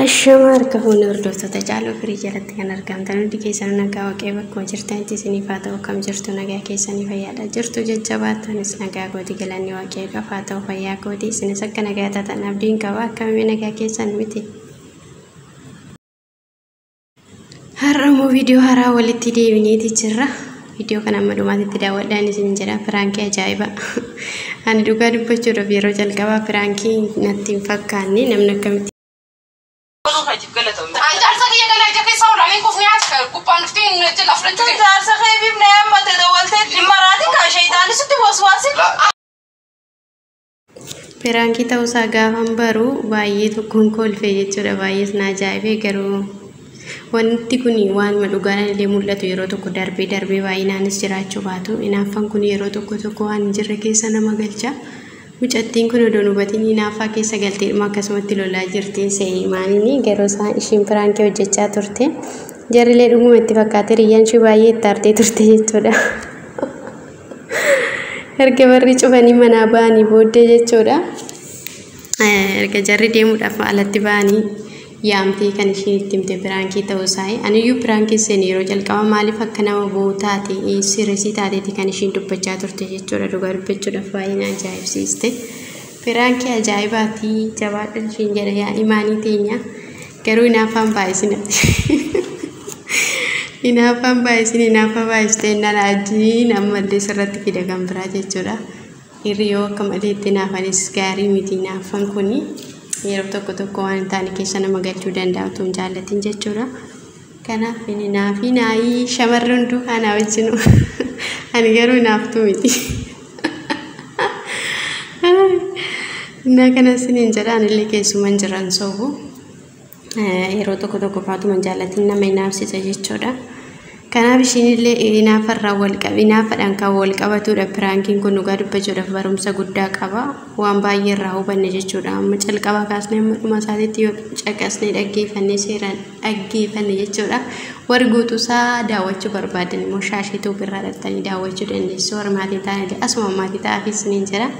Ashama harka fuunee hordoftoota Caaluu Firii jalatti kan argamtan hundi keessanuu nagaa waaqee bakkuma jirtanitti isiniif haa ta'u. Kam jirtu? Nagaa keessanii fayyaadha jirtu? Jajjabaatanis nagaa kooti, galanni waaqee qofa haa ta'u. Fayyaa kooti, isinis akka nagaa taatan abdiin qaba. Akkamii nagaa keessan miti? Har'a immoo viidiyoo haaraa walitti deebineeti jirra. Viidiyoo kana amma dhumaatitti daawwadhaan isin jedha. Piraankii ajaa'iba! Ani dhugaa dubbachuudhaaf yeroo jalqabaa piraankii natti hin fakkaanne, namni akkamitti An jaarsa kiyya kana ija keessa olaaleen kufni haati gubbaan dhuftee jala fudhachuu deema. Jaarsa kee bifna yaammate dawwaltee hin maraatin kaa shayitaani sitti waswaasin. Piraankii ta'uusaa gaafan baru baay'ee tokkoon kolfe jechuudha. Baay'ees na ajaa'ibee, garuu wanti kun waanuma dhugaadhaan illee mul'atu yeroo tokko darbee darbee baay'inaanis jiraachuu baatu, hinaaffaan kun yeroo tokko tokko waan hin jirre keessa nama galcha. Mucattiin kun odoo hubatiin hinaaffaa keessa galteedhuma akkasumatti lolaa jirti se'imaaniin. Garuu isaan ishiin piraankii hojjechaa turte. Jarrilee dhuguma itti fakkaate, hiriyyaan ishee baay'ee itti aartee turte jechuudha. Erga barri cufanii manaa ba'anii booddee jechuudha. Erga jarri deemuudhaaf alatti ba'anii yaamtee kan ishiin itti himte piraankii ta'uu isaa. Aniyyuu piraankii seene yeroo jalqaba, maaliif akka nama bo'uu taate, siresii taateeti kan ishiin dubbachaa turte jechuudha. Dhugaa dubbachuudhaaf baay'ee na ajaa'ibsiiste. Piraankii ajaa'ibaati, jabaadhu ishiin jedha yaa imaanii teenya. Garuu hinaaffaan baay'isinatti. Hinaaffaan baay'isin, hinaaffaa baay'istee nana ajiin ammallee sirratti fida kan biraa jechuudha. Dhiirri yoo akka malee itti hinaafanis gaarii miti. Hinaaffaan kuni yeroo tokko tokko waan hin taane keessa nama galchuu danda'a utuu hin jaallatin jechuudha. Kanaaf hin hinaafi naayii shamarri hunduu kana wajjinu. Ani garuu hinaaftuu miti. Innaa kana isiniin jedha, anillee keessuman jiran soobu. Yeroo tokko tokko faatuma hin jaallatin nama hinaafsisa jechuudha. Kanaaf ishiinillee hinaafarraa wal qabe, hinaafaadhaan kan wal qabatudha. Piraankiin kun dhugaa dubbachuudhaaf barumsa guddaa qaba. Waan baay'ee irraa hubanne jechuudha. Amma calqabaa kaasnee amma dhuma isaatiitti yoo caqasnee dhaggeeffannee, seeraan dhaggeeffanne jechuudha. Warri guutuusaa daawwachuu barbaadan immoo Shaashee Tuubirraa dhaqxanii daawwachuu dandeessu. Warri maatii ta'an asuma maatii ta'aafis isiniin jedha.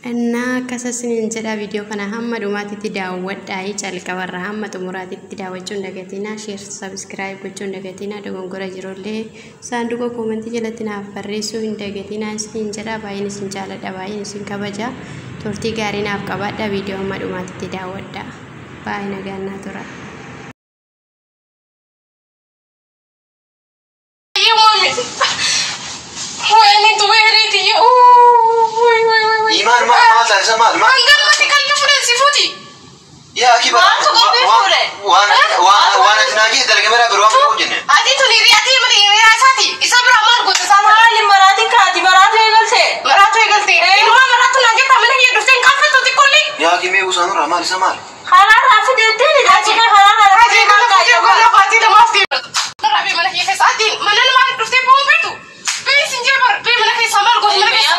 Innaa akkasa isiniin jedha, viidiyoo kana hamma dhumaatitti daawwadhaa, calqabarraa hamma xumuraatitti daawwachuu hin dagatinaa, share, subscribe gochuu hin dagatinaa, dogongora jirullee saanduqa koomentii jalatti naaf barreessuu hin dagatinaa isiniin jedha. Baay'een isin jaaladha, baay'een isin kabaja. Turtii gaarii naaf qabaadha, viidiyoo hamma dhumaatitti daawwadhaa. Baay'ee nagaan naa tura. Mami. Wayni tuweereeti. Imaan, maal maal taasisa, maal maal? Hangamatti qalbii fuudhan si fuuti. Yaa akii. Maaltu qalbii fuudhe? Waan waan waan ati naa keessa dalagame irraa biroo waan hojjenne. Ati tun hiriyaa ta'e malee hiriyaa isaati. Isa biraa maal goota isaan? Maali maraatiin kaati maraatu eegalte? Maraatu eegalte. Inumaa maraatu naan jettaa mana kiyya dhuftee hin qaanfattu xiqqoollee. Yaa akii, mee usaanurraa maal isa maal? Karaa irraa fideettiin jaarsi kee karaa irraa Hajii fidee kana maal fuutee kaayyaa? gola baatii lamaaf deema. Raabee mana kiyya keessa ati mana namaa dhuftee boon beektu. Bee sin jee bar bee mana keessa maal goota mana keessa?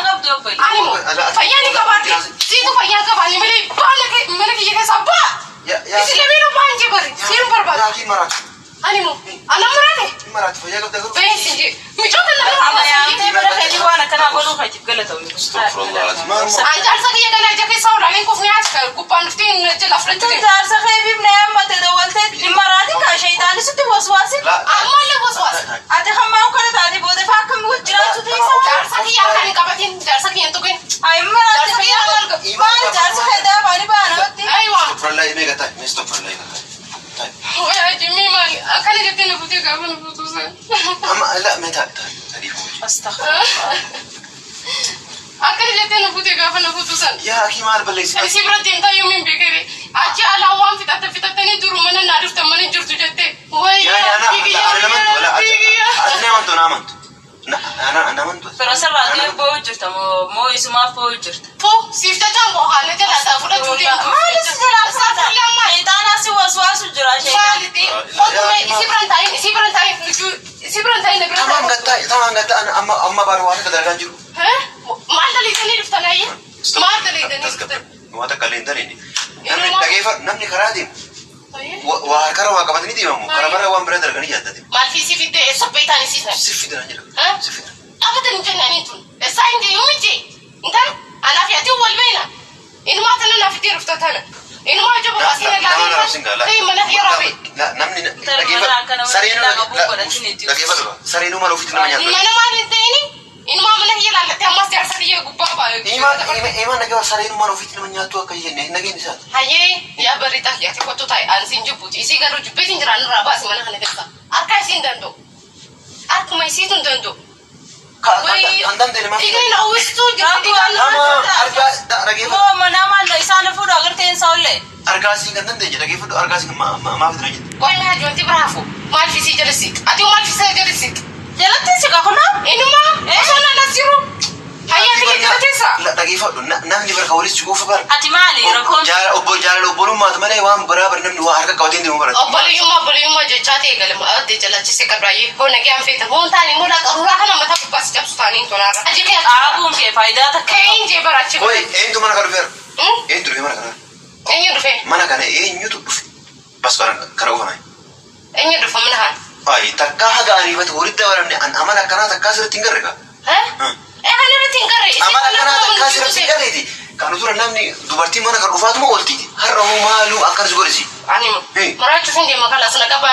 Ani moo fayyaa ni qabaate. Siitu fayyaa qabaanne malee baa mana kiyya keessaa baa. Yaa Isin lameenuu baa hin jee bari. Siin barbaadu. Yaa akii, maraatu. Ani moo ana maraate. Maraatu, fayyaa qabda garuu. Bee sin jee micoota nama Amma yaamtee bira keetii waan akkanaa godhuu keetiif galatoomi. Astaghfirullah. Maal An jaarsa kiyya kana ija keessa olaaleen kufni haati gubbaan dhuftee jala fudhachuu deema. Jaarsa kee bifna yaammate dawwaltee hin maraatin kaa shayitaani sitti waswaasin. Ammallee waswaasa. Ati hammaa kana taate booda faa akkam jiraachuu teessa? Jaarsa kiyya kan hin qabatin, jaarsa kiyya hin tuqin. Ay maraatti fayyaa maal jaarsa kee daafaani ba'a namatti. Aywa. Astaghfirullah, mee gataa mee, astaghfirullah, gataa. Wai mee maali akkana jettee na fuutee gaafa na fuutuu sana? Amma la mee taa'e taa'e sadii fuudhi. Akkana jettee na fuutee gaafa na fuutuu sana. Yaa akii, maal balleessi? Si bira deemtaa yoomiin beekere achi alaa waan fixatte fixattanii jiru, mana naa dhuftan mana hin jirtu jettee. Wayi. Yaa ana ana namantu wala ati na amantu na amantu. Na ana amantu. Fira sirraa boo'u jirta moo moo isumaaf boo'u jirta? Fuu siif jechaan boohaa na jalaa isaa fudhachuu deemtu. Maali si jalaa fudhata? Shayitaanaa si waswaasu jira shayitaana. Maaliti? Otume isi biran taa'in, isi biran taa'in, isi biran taa'in, na bira Tamaan taa'in. gattaa, tamaan gattaa, ana amma amma baru waan akka dalagaan jiru. Maal daleessanii dhuftan ayyee? Maal daleessanii dhuftan? Waan takka illee hin daleenne. Namni dhageeffa, namni karaa deemu waa harkarra waa qabatanii deemamu. Karaa bara waan biraa dalaganii yaaddate. Maal fi si fiddee eessa beektaan isiisan? Si fidan jedha. Si fidan. Dhaabatan jennanii tun. Eessaa hin jee yoomi jee? Intal anaaf ati wal beena. Inumaa tana naaf itti dhufta tana. Inumaa ija boqotiin ilaalee mana yeroo fi. Namni dhaggeeffatu sareenuu mana ofiitti nama nyaata. Mana maal hin ta'ini inumaa mana kiyya laallattee ammas jaarsa kiyya gubbaa baay'ee. Imaan dhaggeeffatu sareenuu mana ofiitti nama nyaattu akka jenne nageen isaati. Hayyee yaa barri xaafiyyaati kottu taa'e ani siin jibbuuti isii garuu jibbeetiin jiraan irraa baasi mana kana keessa harka isiin danda'u harkuma isiitu hin danda'u. Kan dandeenye maal? Dhiigni na uwwistuu jirti. Nama argaa dhaggeeffatu. Moo mana maal isaan fuudhu agartee hin saawullee. Argaa siin kan dandeenye dhaggeeffatu argaa siin maaf dura jette. Qonna hajoonti bira hafu maal fisii jala siq ati maal fisii jala siq. Jalatti siqa kunaa? Inumaa osoo na las jiru. Hayyaa kiyya jala teessa. Dhaggeeffadhu namni barka walitti siquuf bara. Ati maali rakkoon? Obbo jaalala obbolummaatu malee waan biraa bara namni waa harka qabatee deemu bara. Obboleeyyummaa obboleeyyummaa jechaa ta'e galma adde jalachise qabraayyee hoo nagee an feetan hoon taane immoo laa qaruuraa kana mataa gubbaas cabsu taaniin tonaarra. Aji kee Dhaabuun kee faayidaa takka. Kee jee baraachi. Oi eenyutu mana kana dhufeera? Eenyutu dhufe mana kana? Eenyu dhufe? Mana kana eenyutu dhufe? Bas kana oofame. Eenyu dhufa mana kana? Ai takkaa haga ariifate walitti dabalamne an amala akkanaa takkaa sirriitti hin garre kaa. Ee kan irratti hin garre. Amala akkanaa takkaa sirriitti hin garreeti. Kan utura namni dubartiin mana kan dhufaatuma ooltiiti. Har'a hoo maaluu akkanas godhisi. Ani maraachuuf hin deema kalas na qaba.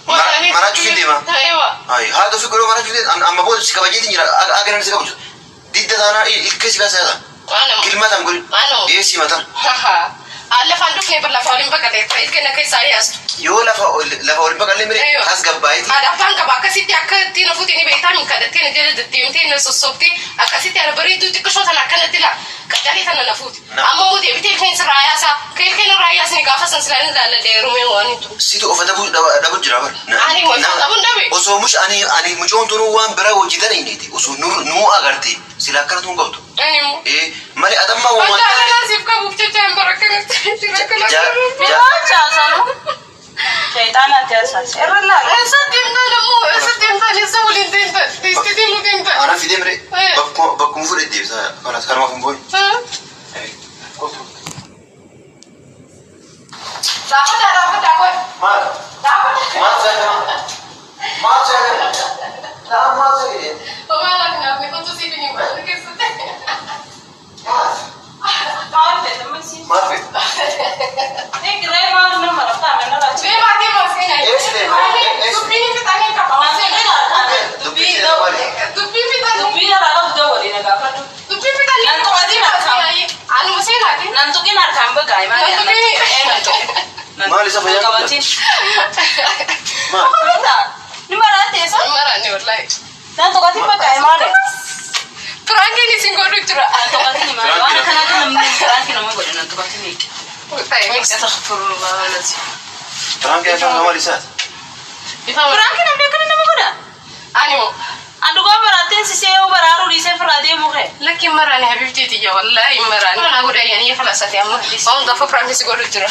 Maraachuuf hin deema? Eewa. Ai haadha ofii godhuu maraachuuf hin deema. Amma booda si kabajeetiin jira aga namni si kabaju. Didda taanaa ilkee si kaasaa ta'a. Kilma tan godhi. Dhiyeessii mataan. Lafaan dhufne bar lafa waliin baqatee ilkee na keessaa yaastu. Yoo lafa waliin baqallee mire as gabbaayeeti. Haadha abbaan qaba akkasitti akka ittiin ofuutiin ni beektaa min kadhattee na jala deddeemtee na sossoobtee akkasitti ana bareedduu xiqqishoo tana akkanatti laa qacalee tana na fuuti. Amma immoo deebitee ilkeen sirraa yaasaa ka ilkeen irraa yaasni gaafa san silaa inni laalladhee heerumee waan hin turu. Situ ofa dhabu jira bar. Ani ofa dhabuun dhabe. Osoo mush ani ani mucoon tunuu waan biraa hojjetan hin dhiiti. Osoo nuu agarte sila akkana tuun qabdu. Ani immoo. Malee adammaa uumaan. Jaalala siif qabuuf jecha hin barakkanatti. Shayxaan ati asaas. Irra laala. Eessa deemtaan ammoo eessa deemtaan eessa waliin deemtaan eessa deemuu deemtaan. Ana fidee mire bakkuma fuudhee deebisa kanas kanumaaf hin boo'in. Dhaabata dhaabata qoy. Maal? Dhaabata. Maal saagama? Maal saagama? Taa maal saagama? Homaa laaf naafni kottu siif hin himu keessatti. Maal? Maal fedha misi? Maal fedha? Eegiree maal nama raftaa mana raachuu? Mee maatii maasii naa. Eessa deema? Dubbiin fixanii qaba. Dubbii Dubbii fixanii. dubbii irraa qabdu dawwali na gaafadhu. Dubbii fixanii. Nan tuqatiin harkaan. Anuma seenaati. Nan tuqin harkaan bagaa himaa. Nan tuqin. Maal isa fayyaa qabda? Qabatiin. Maal? Qabata. Ni maraate isa. Maraanni wallahi. Nan tuqatiin bagaa himaa. Piraankiin isin godhu jira. Nan tuqatiin himaa. Waan akkanaatu namni piraankii nama godhe nan tuqatiin. Astaghfirullah alazim. Piraankiin afaan maal isaati? Piraankii namni akkana nama godha. Ani moo. An dhugaa baraateen sisee yoo baraaruu dhiisee firraa deemuu kee. Lakki maraani habibtiiti ija wallahi maraani. Mana godha yaanii kalasati amma. Waan gaafa piraankii si godhu jira.